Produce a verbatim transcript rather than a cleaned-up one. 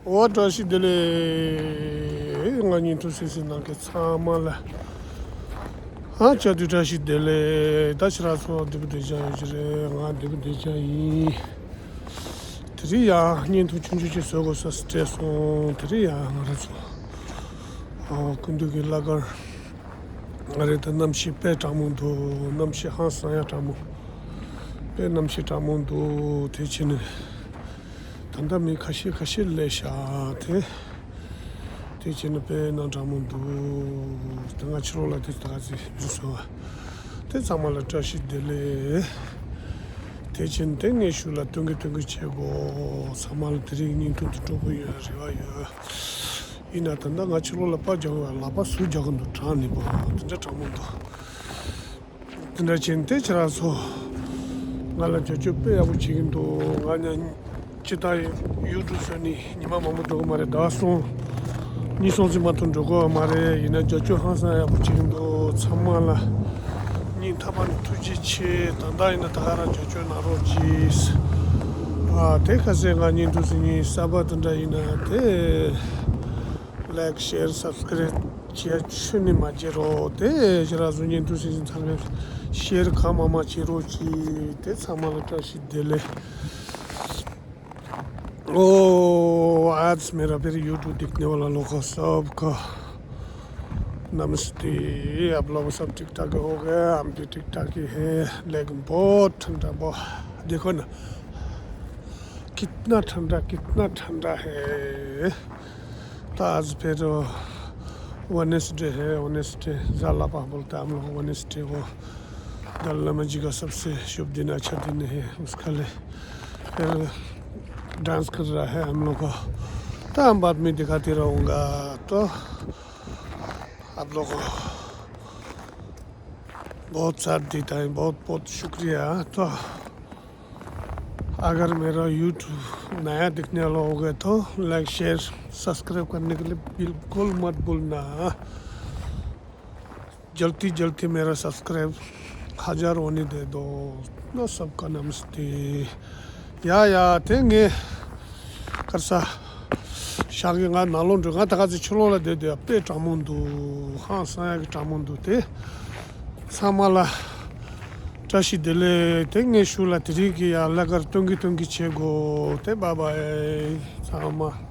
འོ། བཀྲ་ཤིས་བདེ་ལེགས། ང་བརྙན་ཐུང་གཟིགས་གཟིགས་གནང་མཁན་ཚང་མ་ལ། ཨ་ཅག་དུས་བཀྲ་ཤིས་བདེ་ལེགས། ད་ཁྱེད་རང་ཚོ་བདེ་པོ་བདེ་རྐྱང་ཡོད་ཀྱི་རེད། ང་བདེ་པོ་བདེ་རྐྱང་ཡིན། དེ་རིང་ཡང་བརྙན་ཐུང་ཆུང་ཆུང་ཅིག་བཟོ་དགོས་ས་སྤྲད་སོང་། དེ་རིང་ཡང་ང་རང་ཚོ་ཨ་སྐུ་མདུན་གྱི་བླ་སྒར། ང་རེ་ད་གནམ་གཤིས་དཔེ་གྲང་མོ་འདུག། གནམ་གཤིས་ཧང་སང་ཡ་གྲང་མོ། དཔེ་གནམ་གཤིས་གྲང་མོ་འདུག། དེ་བྱས་ནས་ད་ལྟ་མི་ཁ་ཤས་ཁ་ཤས་སླེབས་ཤག། དེ་དེ་བྱས་ནས་དཔེ་གནམ་གྲང་མོ་འདུག། ད་ང་ཕྱི་ལོགས་ལ་དེ་ད་ག་ཚོད་ཡིན་སོང་བ། དེ་ཚང་མ་ལ་བཀྲ་ཤིས་བདེ་ལེགས། དེ་བྱས་ནས་དེ་ངས་ཤུགས་ལ་སྟོན་གི་སྟོན་གི་བྱེད་དགོས། ཚང་མ་ལ་དེ་རིང་བརྙན་ཐུང་དེ་སྤྲོ་པོ་ཡོད་རེ་བ་ཡོད། ཡིན་ན་ད་ལྟ་ང་ཕྱི་ལོགས་ལ་པར་རྒྱག་གི་ཡོད། ལག་པ་ཟུག་རྒྱག་གི་འདུག། གྲང་ནི་པ་དེ་འདྲ་གྲང་མོ་འདུག། དེ་འདྲ་བྱས་ཏེ་ཁྱེད་རང་ཚོ་ང་ལ་རྒྱབ་སྐྱོར་དཔེ་ཡག་པོ་བྱེད་ཀྱི་འདུག། ང་ཉ་སྤྱི་བཏང་ཡུ་ཊུབ་བཟོས་ནས་ཉི་མ་མང་པོ་འགྲོ་གི་མ་རེད། ཟླ་གསུམ་གཉིས་གསུམ་ཙམ་མ་གཏོགས་འགྲོ་གི་མ་རེད། ཡིན་ན་རྒྱབ་སྐྱོར་ཧང་སང་ཡག་པོ་བྱེད་ཀྱི་འདུག། ཚང་མ་ལ་སྙིང་ཐག་པ་ནས་ཐུགས་རྗེ་ཆེ། ད་ལྟ་ཡིན་ན་ད་ག་རང་རྒྱབ་སྐྱོར་གནང་རོགས་གྱིས། ཨ་དེ་ཁ་སང་ང་བརྙན་ཐུང་གཟིགས་མཁན་གསར་པ་དེ་འདྲ་ཡིན་ན་དེ། ལའིཀ་ཤེར་སབ་སི་ཀ་རེབ་བྱེད་ཡ་ཁྱོན་ནས་མ་བརྗེད་རོགས། དེ་ཁྱེད་རང་ཚོ་བརྙན་ཐུང་གཟིགས་མཁན་ཚང་མས་ཤེར་གང་མང་མང་བྱེད་རོགས་གྱིས། དེ་ཚང་མ་ལ་བཀྲ་ཤིས་བདེ་ལེགས། ओ, आज मेरा फिर YouTube देखने वाला लोगों को सबको नमस्ते। आप लोग सब ठीक ठाक हो गए? हम भी ठीक ठाक ही है, लेकिन बहुत ठंडा, बहुत, देखो ना, कितना ठंडा, कितना ठंडा है। तो आज फिर वेडनेसडे है, वेडनेसडे, झालापा बोलते हैं हम लोग वेडनेसडे को। दलाई लामा जी का सबसे शुभ दिन, अच्छा दिन है उसका लिए। फिर डांस कर रहा है हम लोग को। तो हम बाद में दिखाते रहूँगा। तो आप लोग को बहुत साथ देता है, बहुत बहुत शुक्रिया। तो अगर मेरा YouTube नया देखने वाला हो गया तो लाइक, शेयर, सब्सक्राइब करने के लिए बिल्कुल मत भूलना। जल्दी जल्दी मेरा सब्सक्राइब हजार होने दे दो। लो, सबका नमस्ते। ཡ་ཡ། དེ་ངས་ག་རེ་ཟ། ཞག་གི་ང་ནང་ལོགས་འགྲོ། ང་ད་ག་ཚོད་ཕྱི་ལོགས་ལ་བསྡད་བསྡད་དཔེ་གྲང་མོ་འདུག། ཧང་སང་ཡག་གི་གྲང་མོ་འདུག། དེ་ཚང་མ་ལ་བཀྲ་ཤིས་བདེ་ལེགས། དེ་ངས་ཤུགས་ལ་དེ་རིང་གི་ཡ་ལ་གར་སྟོན་གི་སྟོན་གི་བྱེད་དགོས། དེ་བཱའི་བཱའི་ཚང་མ།